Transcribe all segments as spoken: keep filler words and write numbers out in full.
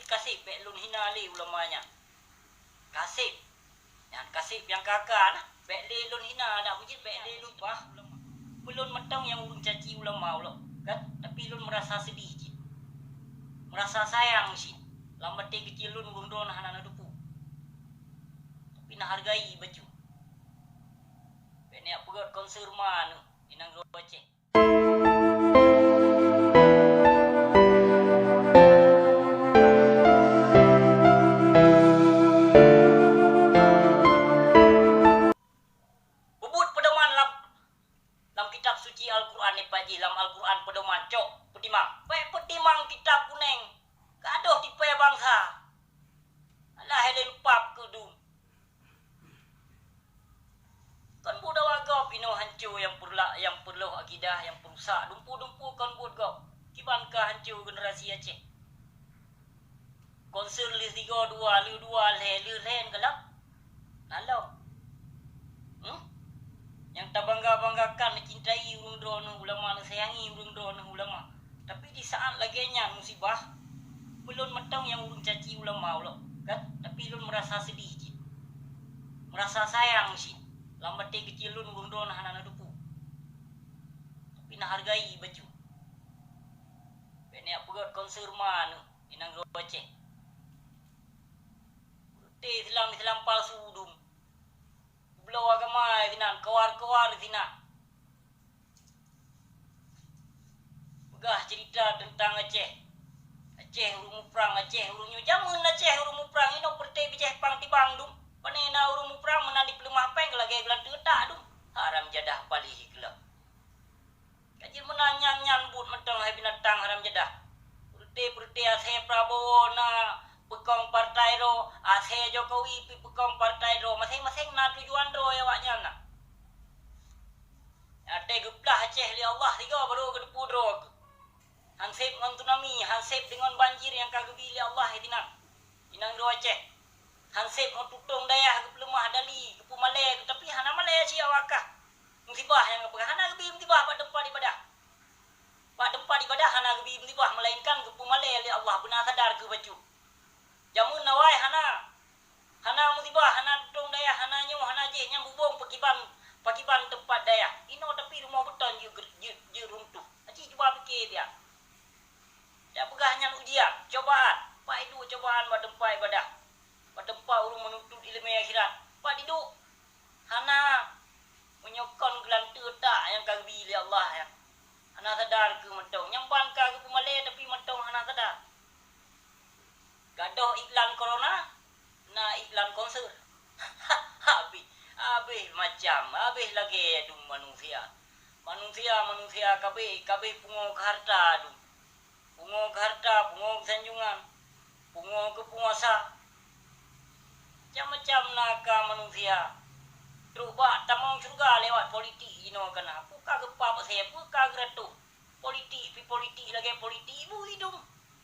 kaseb, bék lôn hina lé ulama nyan. Kaseb. Nyan kaseb nyang ka-ka na, bék lé lôn hina, dak beujeuet bék lé lôn bah. Ulama. Ulôn mantong nyang ureuëng caci ulama ulôn, kan? Tapi lôn meurasa seudeh cit. Meurasa sayang cit. Lam batée keucil lôn ureuëng droe hana na teupeue. Tapi na hargai bacut. Bék neujak peugét konser ma neuh di nanggroe Aceh. Peubuet peudoman lam, lam kitab suci Al-Quran, nibak jih lam Al-Quran peudoman cok peutimang. Bék peutimang kitab kunéng, gadôh tipée bansa. Alah, helen pap keudum. Kon buet awak gob inoe hanco nyang peurla-, nyang peurloh akidah, nyang peurusak. Dumpu-dumpu kon buet gob. Kiban ka hanco generasi Aceh. Konser lheueh sigoe dua, lheueh dua lhée, lheueh lhée galak. Nalom. Hmm? Nyang tabangga-banggakan, neucintai ureuëng droeneuh ulama, neusayangi ureuëng droeneuh ulama. Tapi di saat lagée nyan musibah, ulôn mantong nyang ureuëng caci ulama ulôn, kan? Tapi lôn meurasa seudeh cit. Meurasa sayang cit. Lam batée keucil lôn ureuëng droeneuh hana na teupeue. Tapi na hargai bacut. Bék neujak peugét konser ma neuh di nanggroe Aceh. Reuté Islam-Islam palsu dum. Bloe agama sinan, keuwar-keuwar sinan. Peugah ceurita teuntang Aceh. Aceh ureuëng muprang, Aceh ureuëng nyoe. Jameun Aceh ureuëng muprang, inoe peureute bijéh pang tibang dum. Pane na ureuëng muprang meunan dipeuleumah péng lagée geulanteue tak dum. Haram jadah paléh keulak. Ka jeuet meunan nyan-nyan buet mantong hai binatang haram jadah. Peureute-peureute asée Prabowo na peukong partai droe, asée Jokowi pi peukong partai droe, maséng-maséng na tujuan droe awaknyan na. Watée geuplah Aceh lé Allah sigoe barô geuteupeue droe geuh. Han seb ngon tsunami, han seb deungon banjir nyang ka geubi lé Allah sinan. Inong droe Aceh. Han seb ngon tutong dayah geupeuleumah dali, geupeumalée, tapi hana malée siat wakah. Musibah nyang geupeugah hana geubi musibah bak teumpat ibadah. Bak teumpat ibadah hana geubi musibah, meulainkan geupeumalée lé Allah, beuna sadar keu bacut. Jameun awai hana. Hana musibah, hana tutong dayah, hana nyoe, hana jéh, nyang bubông pakiban, pakiban teumpat dayah. Inoe tapi rumoh beuton jeuet, jeuet, jeuet runtuh. Aci cuba pike siat. Jak peugah nyan ujian, cobaan. Pat iduek cobaan bak teumpat ibadah. Bak teumpat ureuëng meununtut iéleumé akhirat. Pat iduek. Hana. Meunyoe kon geulanteue tak nyang ka geubi lé Allah nyan. Hana sadar keu mantong. Nyang ban ka geupeumalée tapi mantong hana sadar. Gadôh iklan corona, na iklan konser. Habéh, habéh macam, habéh lagée dum manusia. Manusia, manusia kabéh, kabéh pungoe keu hareuta dum. Pungoe keu hareuta, pungoe keu sanjungan, pungoe keu peunguasa. Macam-macam na ka manusia. Trok bak tamong syeuruga lewat politik jinoe kana. Peue ka geupap asée, peue ka geuratoh. Politik pi politik lagée politik ibu idong.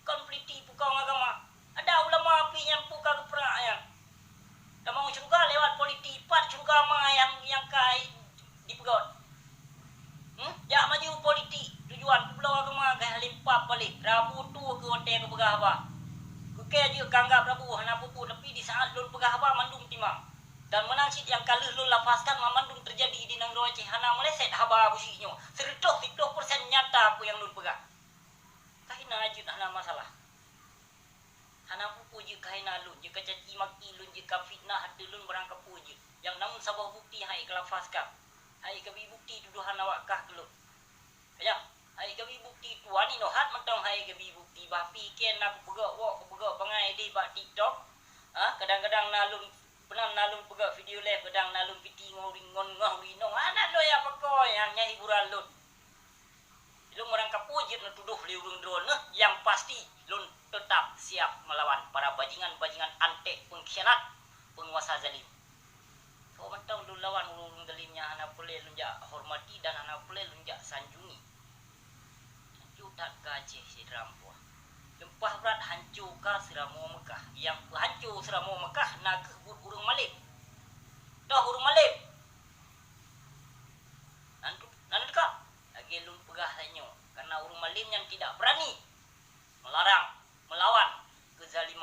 Kon politik peukong agama. Ada ulama pi nyang peue ka geupeurak nyan. Tamong syeuruga lewat politik, pat syeuruga ma nyang, nyang ka dipeugét. Hmm? Jak maju politik, tujuan peubloe agama gah limpah paléh. Rabu tu keu watée geupeugah haba. Keu kée jeuet ka anggab rabu hana peue-peue, tapi di saat lôn peugah haba mandum timang. Dan meunan cit nyang ka lheueh lôn lafazkan, mandum teujadi di nanggroe Aceh, hana meuleset haba busi nyoe. Seureutôh siploh persen nyata peue nyang lôn peugah. Ka hina jeuet hana masalah. Hana peue-peue jeuet ka hina lôn, jeuet ka caci maki lôn, jeuet ka fitnah ateueh lôn, barang kapeue jeuet. Nyang na saboh bukti han ék lafazkan. Han ék kabi bukti tudohan awak kah keu lôn. Ka nyan, han ék kabi bukti tuan inoe hat mantong han ék kabi bukti, bah pike na kupeugét wok, kupeugét bangai deh bak TikTok. Ha, kadang-kadang na lôn, peunan na lôn peugét video live, kadang na lôn piti ngon, ngon, ngon rinong. Hana lôn ya pakon, nyan, nyan hiburan lôn. Lôn barang kapeue jeuet neutudoh lé ureuëng droeneuh, nyang pasti lôn teutap siap meulawan para bajingan-bajingan anték peungkhianat, peunguasa zalim. Soe mantong lôn lawan ureuëng-ureuëng zalim nyang hana peureulée lôn jak hormati dan hana peureulée lôn jak sanjungi. Hanco that ka Aceh syedara meutuwah. Leumpah brat hanco ka Seuramoe Meukah. Nyang peuhanco Seuramoe Meukah na kheueh buet ureuëng malém. Toh ureuëng malém. Nan tu, nan teuka. Lagée lôn peugah tanyoe, karena ureuëng malém nyan tidak berani melarang, melawan kezaliman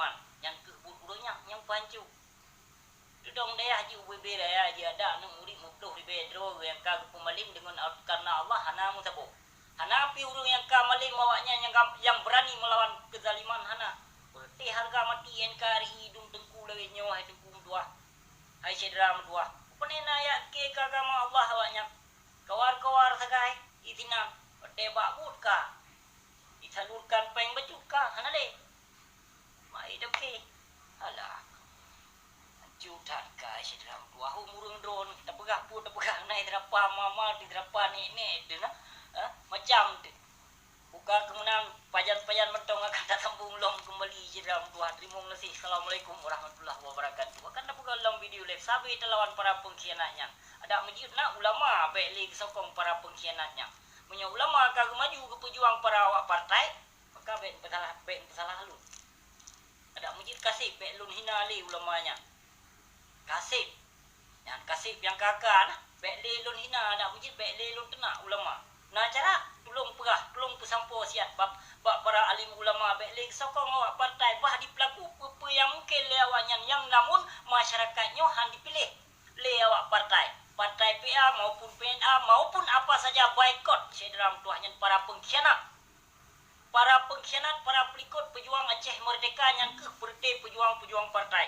Zalim deungon al-, karena Allah hana meusaboh. Hana pih ureuëng nyang ka malém awaknyan nyang gam-, nyang beurani meulawan keuzaliman hana. Peureuté hareuga maté N K R I dum teungku lawét nyoe hai teungku meutuah. Hai syedara meutuah. Peue na ayat keu agama Allah awaknyan. Kawar-kawar sagai, isinan, watée bak buet ka. Disalurkan péng bacut ka, hana lé. Mai deuke. Alah. Hanco that ka syedara meutuah ureuëng droe, tapeugah peue tapeugah na seurapa mama, seurapa nek-nek deuh na. Ha? Macam deuh. Buka keumeunang pajan-pajan mantong akan tasambong lom keumbali syedara meutuah. Teurimong gaséh. Assalamualaikum warahmatullahi wabarakatuh. Akan tapeugah lom video live sabe talawan para pengkhianat nyan. Adak meujeuet na ulama bék lé geusokong para pengkhianat nyan. Meunyoe ulama ka geumaju geupeujuang para awak partai, maka bék peusalah, bék peusalah lôn. Adak meujeuet kaseb bék lôn hina lé ulama nyan. Kaseb. Nyan kaseb nyang ka-ka na, bék lé lôn hina, adak meujeuet bék lé lôn teunak ulama. Na cara, tulông peugah, tulông peusampoe siat bak, bak para alim ulama bék lé geusokong awak partai bah dipeulaku peue-peue nyang mungken lé awaknyan nyang namun masyarakat nyoe han dipiléh lé awak partai, partai P A maupun P N A maupun apa saja boikot syedara meutuah nyan para pengkhianat. Para pengkhianat, para peulikot peujuang Aceh Merdeka nyan keuh peureuté peujuang-peujuang partai.